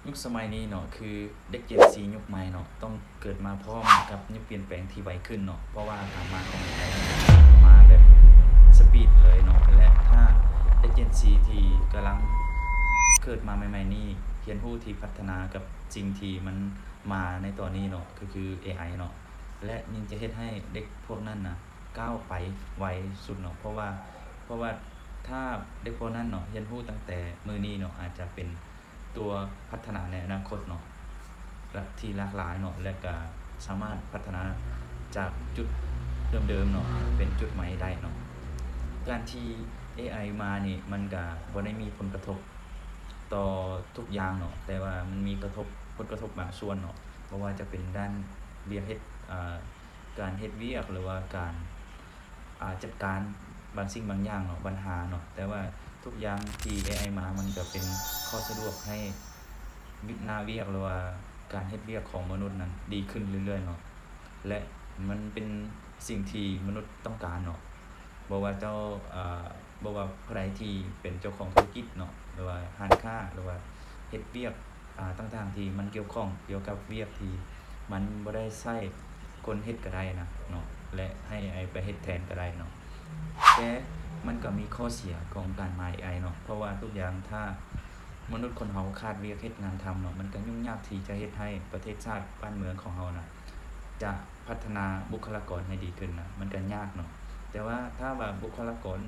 ຍຸກສະໄໝນີ້ເນາະ ຄືເດັກ Gen Z ຍຸກໃໝ່ເນາະ ຕ້ອງເກີດມາພ້ອມກັບຍຸກປ່ຽນແປງທີ່ໄວຂຶ້ນເນາະ ເພາະວ່າການມາຂອງ ເອໄອ ມາແບບສະປີດເລີຍເນາະ ແລະ ຖ້າເດັກ Gen Z ທີ່ກຳລັງເກີດມາໃໝ່ໆນີ້ ຮຽນຮູ້ທີ່ພັດທະນາກັບສິ່ງທີ່ມັນມາໃນຕອນນີ້ເນາະ ກໍຄື ເອໄອ ເນາະ ແລະ ຍິ່ງຈະເຮັດໃຫ້ເດັກພວກນັ້ນນະ ກ້າວໄປໄວສຸດເນາະ ເພາະວ່າ ເພາະວ່າຖ້າເດັກພວກນັ້ນເນາະ ຮຽນຮູ້ຕັ້ງແຕ່ມື້ນີ້ເນາະ ອາດຈະເປັນຕົວພັດທະນາໃນອະນາຄົດເນາະ ທີ່ຫຼາກຫຼາຍເນາະ ແລະ ກະສາມາດພັດທະນາຈາກຈຸດເດີມໆເນາະ ເປັນຈຸດໃໝ່ໄດ້ເນາະ. ການທີ່ ເອໄອ ມານີ້ ມັນກະບໍ່ໄດ້ມີຜົນກະທົບຕໍ່ທຸກຢ່າງເນາະ ແຕ່ວ່າມັນມີກະທົບ ຜົນກະທົບບາງສ່ວນເນາະ ບໍ່ວ່າຈະເປັນດ້ານວຽກເຮັດ ອາ ການເຮັດວຽກ ຫຼືວ່າການ ອາ ຈັດການບາງສິ່ງບາງຢ່າງເນາະ ບັນຫາເນາະ ແຕ່ວ່າທຸກຢ່າງທີ່ ເອໄອ ມາ ມັນກະເປັນຂໍ້ສະດວກໃຫ້ວິ ໜ້າວຽກ ຫຼືວ່າການເຮັດວຽກຂອງມະນຸດນັ້ນດີຂຶ້ນເລື້ອຍໆເນາະ ແລະ ມັນເປັນສິ່ງທີ່ມະນຸດຕ້ອງການເນາະ ບໍ່ວ່າເຈົ້າ ອາ ບໍ່ວ່າຜູ້ໃດທີ່ເປັນເຈົ້າຂອງທຸລະກິດເນາະ ຫຼືວ່າຮ້ານຄ້າ ຫຼືວ່າເຮັດວຽກ ອາ ຕ່າງໆທີ່ມັນກ່ຽວຂ້ອງກ່ຽວກັບວຽກທີ່ມັນບໍ່ໄດ້ໃຊ້ຄົນເຮັດກະໄດ້ນະເນາະ ແລະ ໃຫ້ ເອໄອ ໄປເຮັດແທນກະໄດ້ເນາະ ແຕ່ມັນກະມີຂໍ້ເສຍຂອງການມາ ເອໄອ ເນາະ ເພາະວ່າທຸກຢ່າງຖ້າມະນຸດຄົນເຮົາຂາດວຽກເຮັດງານທຳເນາະ ມັນກະຫຍຸ້ງຍາກທີ່ຈະເຮັດໃຫ້ປະເທດຊາດບ້ານເມືອງຂອງເຮົານະ ຈະພັດທະນາບຸກຄະລາກອນໃຫ້ດີຂຶ້ນນະ ມັນກະຍາກເນາະ ແຕ່ວ່າຖ້າວ່າບຸກຄະລາກອນ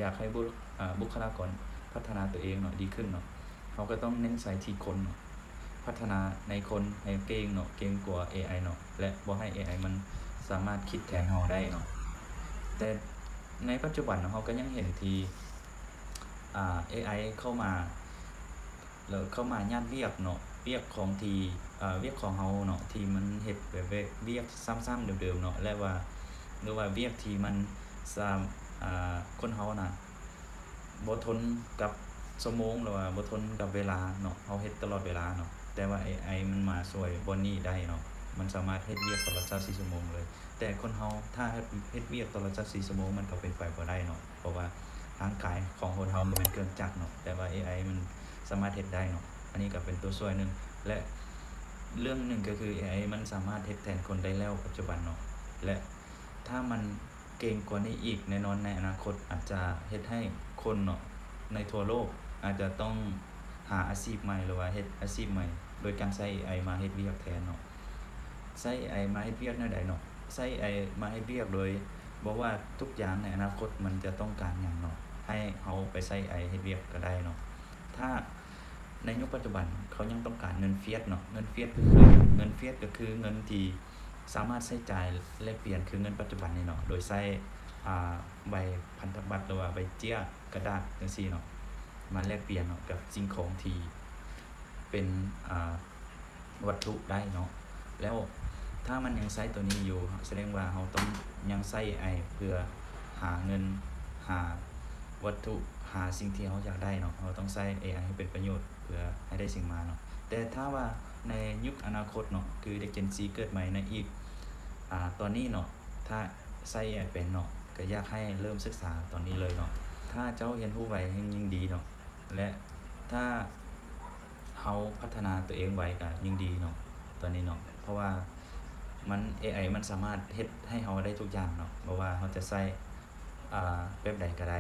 ຢາກໃຫ້ບຸ ອາ ບຸກຄະລາກອນພັດທະນາຕົວເອງເນາະ ດີຂຶ້ນເນາະ ເຮົາກະຕ້ອງເນັ້ນໃສ່ທີ່ຄົນເນາະ ພັດທະນາໃນຄົນໃຫ້ເກັ່ງເນາະ ເກັ່ງກວ່າ ເອໄອ ເນາະ ແລະ ບໍ່ໃຫ້ ເອໄອ ມັນສາມາດຄິດແທນເຮົາໄດ້ເນາະ ແຕ່ໃນປັດຈຸບັນເຮົາກະຍັງເຫັນທີ່ ອາ ເອໄອ ເຂົ້າມາ ແລ້ວເຂົ້າມາຍາດວຽກເນາະ ວຽກຂອງທີ່ ອາ ວຽກຂອງເຮົາເນາະ ທີ່ມັນເຮັດແບບ ແບບວຽກຊ້ຳໆເດີມໆເນາະ ແລະ ວ່າ ຫຼືວ່າວຽກທີ່ມັນສາມ ອາ ຄົນເຮົານະ ບໍ່ທົນກັບຊົ່ວໂມງ ຫຼືວ່າບໍ່ທົນກັບເວລາເນາະ ເຮົາເຮັດຕະຫຼອດເວລາເນາະ ແຕ່ວ່າ ເອໄອ ມັນມາຊ່ວຍບ່ອນນີ້ໄດ້ເນາະ ມັນສາມາດເຮັດວຽກຕະຫຼອດຊາວສີ່ຊົ່ວໂມງເລີຍ ແຕ່ຄົນເຮົາຖ້າເຮັດ ເຮັດວຽກຕະຫຼອດຊາວສີ່ຊົ່ວໂມງ ມັນກະເປັນໄປບໍ່ໄດ້ເນາະ ເພາະວ່າຮ່າງກາຍຂອງຄົນເຮົາມັນເປັນເຄື່ອງຈັກເນາະ ແຕ່ວ່າ ເອໄອ ມັນສາມາດເຮັດໄດ້ເນາະ ອັນນີ້ກະເປັນຕົວຊ່ວຍໜຶ່ງ ແລະ ເລື່ອງໜຶ່ງກະຄື ເອໄອ ມັນສາມາດເຮັດແທນຄົນໄດ້ແລ້ວປັດຈຸບັນເນາະ ແລະ ຖ້າມັນເກັ່ງກວ່ານີ້ອີກ ແນ່ນອນໃນອະນາຄົດອາດຈະເຮັດໃຫ້ຄົນເນາະ ໃນທົ່ວໂລກອາດຈະຕ້ອງຫາອາຊີບໃໝ່ ຫຼືວ່າເຮັດອາຊີບໃໝ່ ໂດຍການໃຊ້ ເອໄອ ມາເຮັດວຽກແທນເນາະ. ໃຊ້ ເອໄອ ມາເຮັດວຽກແນວໃດເນາະ? ໃຊ້ ເອໄອ ມາເຮັດວຽກໂດຍ ບໍ່ວ່າທຸກຢ່າງໃນອະນາຄົດມັນຈະຕ້ອງການຫຍັງເນາະ ໃຫ້ເຮົາໄປໃຊ້ ເອໄອ ເຮັດວຽກກະໄດ້ເນາະ. ຖ້າໃນຍຸກປັດຈຸບັນເຂົາຍັງຕ້ອງການເງິນຟຽດເນາະ, ເງິນຟຽດກະຄື ເງິນຟຽດກະຄືເງິນທີ່ສາມາດໃຊ້ຈ່າຍແລກປ່ຽນຄືເງິນປັດຈຸບັນນີ້ເນາະ ໂດຍໃຊ້ ອາ ໃບພັນທະບັດ ຫຼືວ່າໃບເຈ້ຍ ກະດາດຈັ່ງຊີ້ເນາະ ມາແລກປ່ຽນເນາະ ກັບສິ່ງຂອງທີ່ເປັນ ອາ ວັດຖຸໄດ້ເນາະ. ແລ້ວຖ້າມັນຍັງໃຊ້ໂຕນີ້ຢູ່ ສະແດງວ່າເຮົາຕ້ອງຍັງໃຊ້ ເອໄອ ເພື່ອຫາເງິນ ຫາວັດຖຸ ຫາສິ່ງທີ່ເຮົາຢາກໄດ້ເນາະ. ເຮົາຕ້ອງໃຊ້ ເອໄອ ໃຫ້ເປັນປະໂຫຍດ ເພື່ອໃຫ້ໄດ້ສິ່ງມາເນາະ. ແຕ່ຖ້າວ່າໃນຍຸກອະນາຄົດເນາະ ຄືເດັກ Gen Z ເກີດໃໝ່ໃນອີກ ອາ ຕອນນີ້ເນາະ ຖ້າໃຊ້ ເອໄອ ເປັນເນາະ ກະຢາກໃຫ້ເລີ່ມສຶກສາຕອນນີ້ເລີຍເນາະ. ຖ້າເຈົ້າຮຽນຮູ້ໄວແຮ່ງຍິ່ງດີເນາະ ແລະ ຖ້າເຮົາພັດທະນາໂຕເອງໄວກະຍິ່ງດີເນາະ ຕອນນີ້ເນາະ ເພາະວ່າມັນ ເອໄອ ມັນສາມາດເຮັດໃຫ້ເຮົາໄດ້ທຸກຢ່າງເນາະ ບໍ່ວ່າເຮົາຈະໃຊ້ ອາ ແບບໃດກະໄດ້